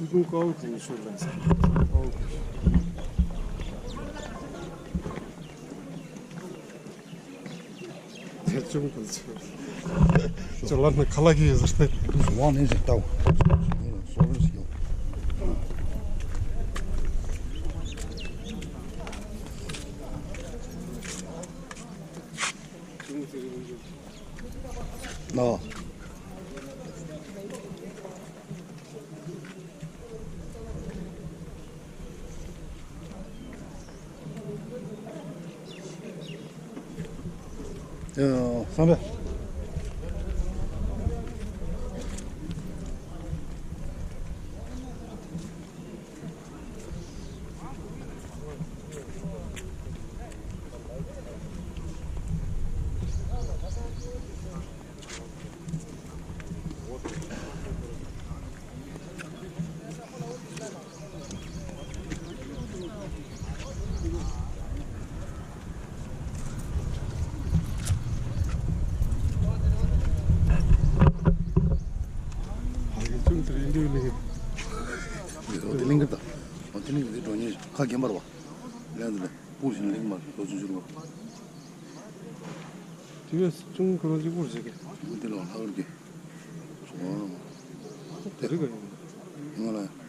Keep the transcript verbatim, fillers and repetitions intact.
ཁུ་ཆུང་དཀར་པོ་དེ་ནི་ཤོད་ལ་ཟེར། དེ་ཆུང་དུ་ཆུ། ཅོ་ལ་ན་ཁ་ལག་གི་ཟེར་ཏེ། དུས་སུ་དབང་ལེན་ཞིག་ལྟའོ། སོ་རོལ་ཞིག་ཡོང་། ལོ། ཡ། བསམ་པས། ཨོ་དེ་གླིང་གི་ད། ཨོ་དེ་གླིང་གི་འགྲོ་ཉེ་ཁ་རྒན་པར་བ། ལན་ཟེར་ལེ། སྤུར་བཞིན་གླིང་མར་ལོ་ཆུང་ཆུང་རུ། དེ་བས་ཅུང་ཁོ་རང་གཅིག་པུར་བྱེད་ཀྱི། དེ་ལ་ལྷག་རྒྱུ། དེ་རིགས་ཡིན། ཡིན་ལ།